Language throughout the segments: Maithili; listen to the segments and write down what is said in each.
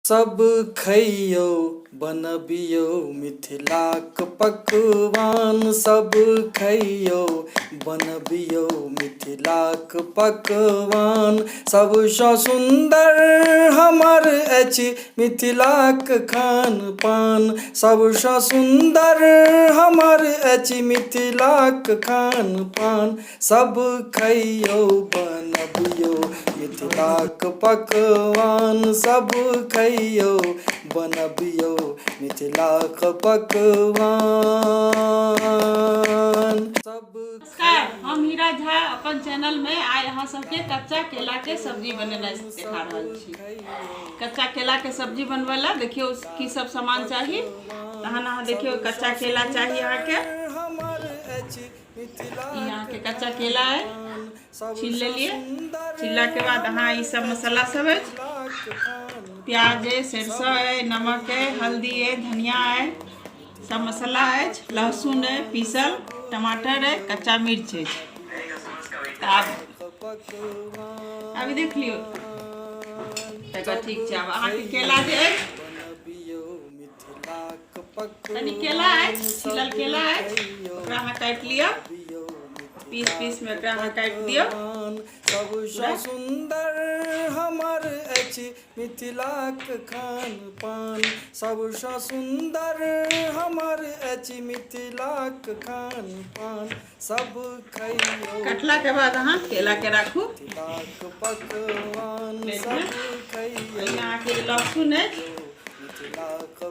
सब खैयौ बनबियौ मिथिलाक पकवान। सब खैयौ बनबियौ मिथिलाक पकवान। सबसँ सुन्दर हमर अछि मिथिलाक खान पान। सबसँ सुन्दर हमर अछि मिथिलाक खान पान। सब खैयौ बनबियौ मिथिलाक पकवान। सब खैयौ बनबियौ मिथिलाक पकवान। सब नमस्कार, हम हीरा झा अपन चैनल में आइ अहाँ सबके कच्चा केला के सब्जी बनेनाइ देखा रहल छी। कच्चा केला के सब्जी बनबै ला देखियौ की सब सामान चाही। तहन अहाँ देखियौ कच्चा केला चाही अहाँके। ई अहाँके कच्चा केला है, छील लेलिए। छिलला के बाद अहाँ ई सब मसाला सब अछि, प्याज है, सरसों है, नमक है, हल्दी है, धनिया है, सब मसाला अछि, लहसुन है पीसल, टमाटर है, कच्चा मिर्च है। आब देख लियौ तकर ठीक छै। आब अहाँके केला जे अछि, कनि केला अछि, छिलल केला अछि, ओकरा अहाँ काटि लिअ पीस पीस में, ओकरा अहाँ काटि दियौ। सबसँ सुन्दर हमर अछि मिथिलाक खान पान। सबसँ सुन्दर हमर अछि मिथिलाक खान पान। सब खैयौ। कटला के बाद अहाँ केला के राखू मिथिलाक पकवान। प्लेट सब में खैयौ ओहिमे अहाँके लहसुन अछि, मिथिलाक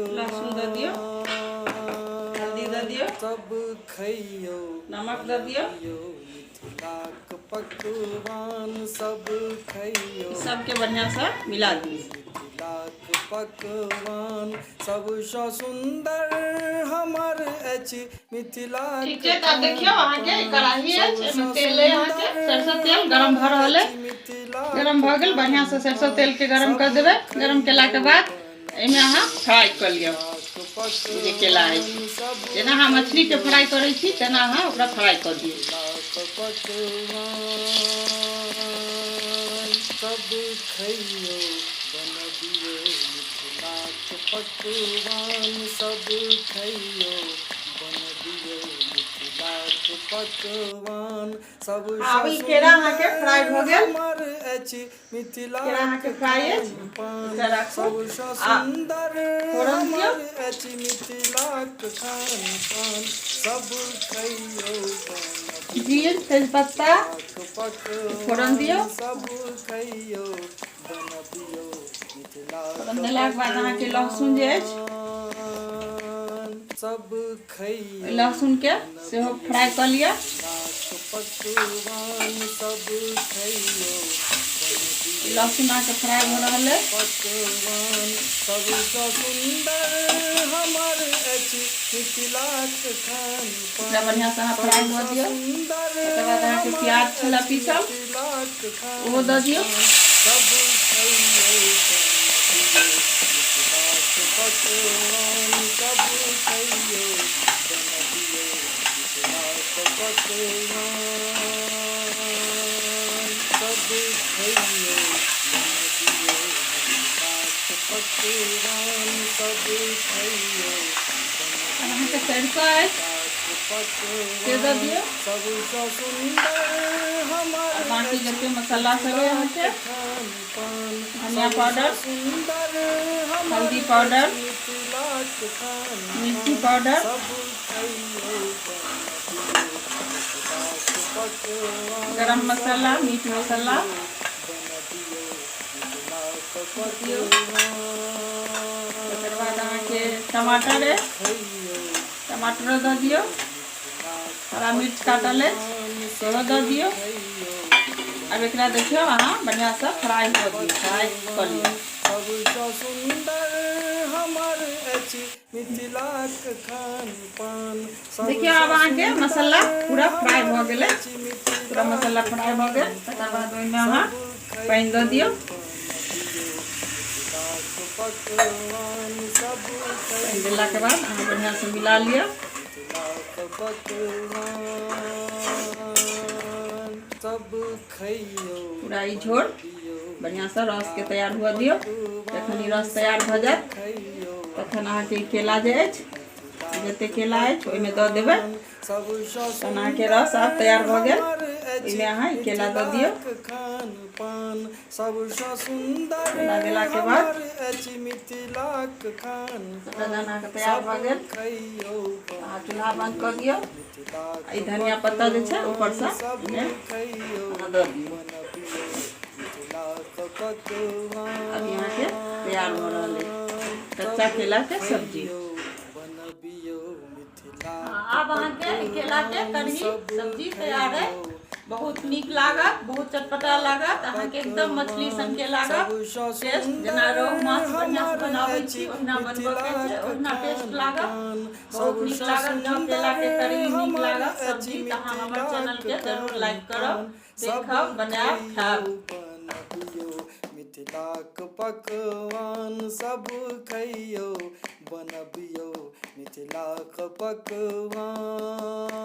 लहसुन दऽ दियौ, पकवान। हल्दी दऽ दियौ, सब खैयौ नमक दऽ दियौ, मिथिलाक पकवान। सब खैयौ। सबके बढ़िया से मिला दियौ। मिथिलाक पकवान। सबसँ सुन्दर हमर अछि मिथिलाक ठीक छै। तऽ आब देखियौ अहाँके कढ़ाही अछि, एहिमे तेल अइ अहाँके सरसों तेल गरम भऽ रहल अइ। गरम भऽ गेल, बढ़िआँ से सरसों तेलके गरम कऽ देबै। गरम केलाके बाद एहिमे अहाँ फ्राइ कऽ लिअ जे केला अछि। जेना अहाँ मछलीके फ्राइ करै छी तेना अहाँ ओकरा फ्राइ कऽ दियौ। सब खैयौ बनबियौ मिथिलाक पकवान। सब खैयौ बनबियौ मिथिलाक पकवान। आब सबसँ ई केरा अहाँके फ्राइ भऽ सुन्दर गेल। हमर अछि केरा मिथिलाक अहाँके फ्राइ खान अछि, पान। एकरा राखू सबसँ आ सुन्दर फोरन दियौ। हमर अछि मिथिलाक खान पान। सब खैयौ बनबियौ जीर तेजपत्ता मिथिलाक फोरन दियौ। पकवान। सब खैयौ बनबियौ मिथिलाक फोरन देलाके बाद अहाँके लहसुन जे अछि, पकवान। सब ओहि खैयौ लहसुनके सेहो बनबियौ फ्राइ कऽ लिअ। मिथिलाक पकवान। सब खैयौ बनबियौ लहसुन अहाँके फ्राइ भऽ मिथिलाक रहल अइ। पकवान। सबसँ सुन्दर हमर अछि मिथिलाक खान ओकरा पान। बढ़िआँसँ अहाँ फ्राइ भऽ सबसँ दियौ। सुन्दर तकर बाद अहाँके हमर प्याज छलए अछि पीसल, मिथिलाक ओहो खान दऽ दियौ। पान। सब खैयौ बनबियौ मिथिलाक पकवान। सब खैयौ बनबियौ मिथिलाक पकवान। सब खैयौ बनबियौ मिथिलाक पकवान। सब खैयौ आब बनबियौ अहाँके सरिसो अछि, मिथिलाक से दऽ पकवान। दियौ। सबसँ सुन्दर हमर आ बाँकी अछि जते मसाला सब अइ मिथिलाक अहाँके, खान पान। धनिया सबसँ पाउडर, सुन्दर हमर हल्दी अछि पाउडर, मिथिलाक खान मिर्ची पान। पाउडर, सब खैयौ बनबियौ मिथिलाक पकवान। गरम सब मसाला, मीट मसाला खैयौ बनबियौ मिथिलाक दऽ दियौ। तकर बाद अहाँके पकवान। सब टमाटर अछि, खैयौ टमाटरो दऽ बनबियौ दियौ। मिथिलाक हरा मिर्च काटल अछि, पकवान। सेहो सब दऽ दियौ। खैयौ आब एकरा बनबियौ देखियौ अहाँ बढ़िआँसँ मिथिलाक फ्राइ हुअ दियौ, फ्राइ कऽ लिअ। पकवान। सबसँ सुन्दर हमर अछि मिथिलाक खान पान। देखियौ आब सबसँ अहाँके सुन्दर मसाला पूरा फ्राइ हमर भऽ गेलै। अछि पूरा मसाला मिथिलाक फ्राइ भऽ खान गेल, तकर पान। बाद ओहिमे अहाँ सब पानि दऽ खैयौ दियौ। बनबियौ मिथिलाक पकवान। सब पानि खैयौ देलाके बाद अहाँ बढ़िआँसँ मिला बनबियौ लिअ। मिथिलाक पकवान। सब खैयौ पूरा ई झोर बनबियौ बढ़िआँसँ रसके तैयार हुअ दियौ। जखन ई रस तैयार भऽ जायत तखन अहाँके ई केला जे अछि, जते केला अछि ओहिमे दऽ देबै। तहन अहाँके रस आब तैयार भऽ गेल, ओहिमे अहाँ ई केला दऽ दियौ। केला देलाके बाद सबटा जहन अहाँके तैयार भऽ गेल, अहाँ चूल्हा बन्द कऽ दियौ। ई धनिया पत्ता जे छै ऊपरसँ ओहिमे अहाँ दऽ दियौ। अभी अहाँके तैयार भऽ रहल अछि कच्चा केलाके सब्जी। आब अहाँके केलाके कढ़ी सब्जी तैयार है। बहुत नीक लागत, बहुत चटपटा लागत अहाँके, एकदम मछली सनके लागत टेस्ट। जेना रोहु माछ बढ़िआँसँ बनाबै छी ओहिना बनबऽके छै, ओहिना टेस्ट लागत, बहुत नीक लागत। जँ केलाके कढ़ी नीक लागत सब्जी तऽ अहाँ हमर चैनलके जरूर लाइक करब, देखब, बनायब, खायब। मिथिलाक पकवान सब खैयौ, बनबियौ मिथिलाक पकवान।